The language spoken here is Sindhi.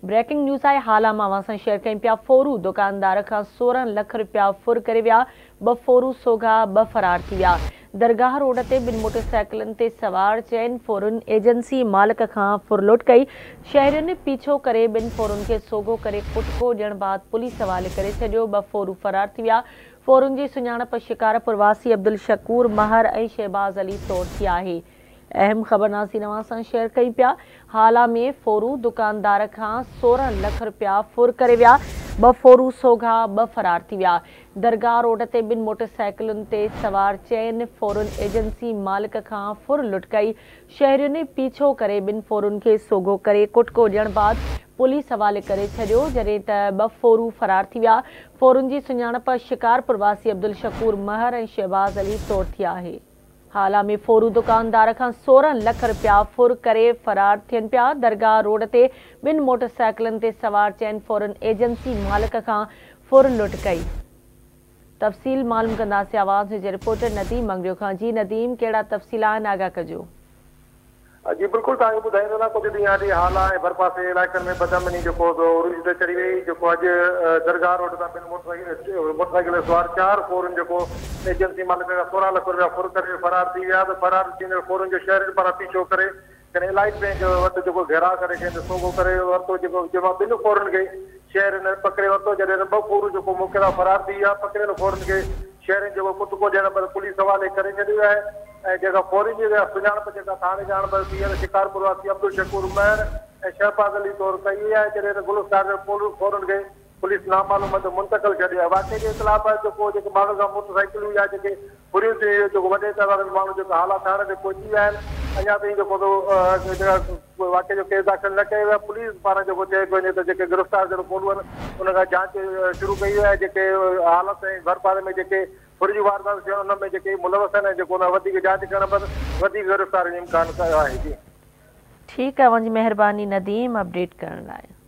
بريڪنگ نيوز آهي هالا مان اوهان سان شيئر ڪيون پيا ڦورو دڪاندار کان 16 لک رپيا ڦر ڪري ويا، 2 ڦورو سوگها، 2 فرار ٿي ويا. درگاهه روڊ تي ٻن موٽرسائيڪلن تي سوار چئن ڦورن ايجنسي مالڪ کان ڦرلٽ ڪئي. شهرين پيڇو ڪري ٻن ڦورن کي سوگهو ڪري ڪٽڪو ڏيڻ بعد پوليس حوالي ڪري ڇڏيو، 2 ڦورو فرار ٿي ويا. ڦورن جي سڃاڻپ شڪارپور واسي عبدالشڪور مهر ۽ شهباز علي طور ٿي آهي. اهم خبر ناظرين اوهان سان شيئر ڪيون پيا، هالا ۾ ڦورو دڪاندار کان 16 لک رپيا ڦر ڪري ويا، 2 ڦورو سوگها، 2 فرار ٿي ويا. درگاهه روڊ تي ٻن موٽرسائيڪلن تي سوار چئن ڦورن ايجنسي مالڪ کان ڦر لٽ ڪئي، شهرين پيڇو ڪري ٻن ڦورن کي سوگهو ڪري ڪٽڪو ڏيڻ بعد پوليس حوالي ڪري ڇڏيو، جڏهن ته 2 ڦورو فرار ٿي ويا. ڦورن جي سڃاڻپ شڪارپور واسي عبدالشڪور مهر ۽ شهباز علي طور ٿي آهي. هالا ۾ ڦورو دڪاندار کان 16 لک رپيا ڦر ڪري فرار ٿين پيا. درگاهه روڊ تي ٻن موٽرسائيڪلن تي سوار چئن ڦورن ايجنسي مالڪ کان ڦر لٽ ڪئي. تفصيل معلوم ڪنداسين آواز نيوز جي رپورٽر نديم مڱريو کان. جي نديم، ڪهڙا تفصيل آهن، آگاهه ڪجو. جي بلڪل توهان کي ٻڌائيندو نه ڪجهه ڏينهن اڳ هالا ۽ ڀرپاسي علائقن ۾ بدامني جيڪو عروج تي چڙهي وئي جيڪو اڄ درگاهه روڊ تان ٻن موٽرسائيڪل تي سوار چار ڦورن جيڪو ايجنسي مالڪ کان 16 لک رپيا ڦر ڪري فرار ٿي ويا ته فرار ٿيندڙ ڦورن جو شهرين پاران پيڇو ڪري ڪنهن الائيڊ بئنڪ وٽ جيڪو گهيراء ڪري کين سوگهو ڪري ورتو جيڪو جنهن مان ٻن ڦورن کي شهرين پڪڙي ورتو جڏهن ته 2 ڦورو جيڪو موقعي تان فرار ٿي ويا پڪڙيل ڦورن کي شهرين جيڪو ڪٽڪو ڏيڻ بعد پوليس حوالي ڪري ڇڏيو آهي ۽ جيڪا ڦورن جي سڃاڻپ جيڪا ٿاڻي جي آڻ ٿي آهي ته شڪارپور واسي عبدالشڪور مهر ۽ شهباز علي طور ڪئي وئي آهي جڏهن ته گرفتار ٿيل ڦورن کي پوليس نامعلوم هنڌ منتقل ڇڏيو آهي واقعي جي اطلاع بعد جيڪو جيڪي ماڻهن کان موٽر سائيڪلون يا جيڪي ڦريون ٿيون ويون جيڪو وڏي تعداد ۾ ماڻهو جيڪو هالا ٿاڻي تي پهچي ويا آهن اڃا تائين جيڪو واقعي جو ڪيس داخل نه ڪيو ويو آهي پوليس پاران جيڪو چيو پيو وڃي ته جيڪي گرفتار ٿيل ڦورو آهن انهن کان جاچ شروع ڪئي وئي آهي جيڪي حالت ۽ ڀرپاسي ۾ جيڪي ڦر جون وارداتون ٿيون آهن انهن ۾ جيڪي ملوث آهن ۽ جيڪو ان وڌيڪ جاچ ڪرڻ بعد وڌيڪ گرفتارين جو امڪان آهي جي. ٺيڪ آهي اوهان جي مهرباني نديم اپڊيٽ ڪرڻ لاء.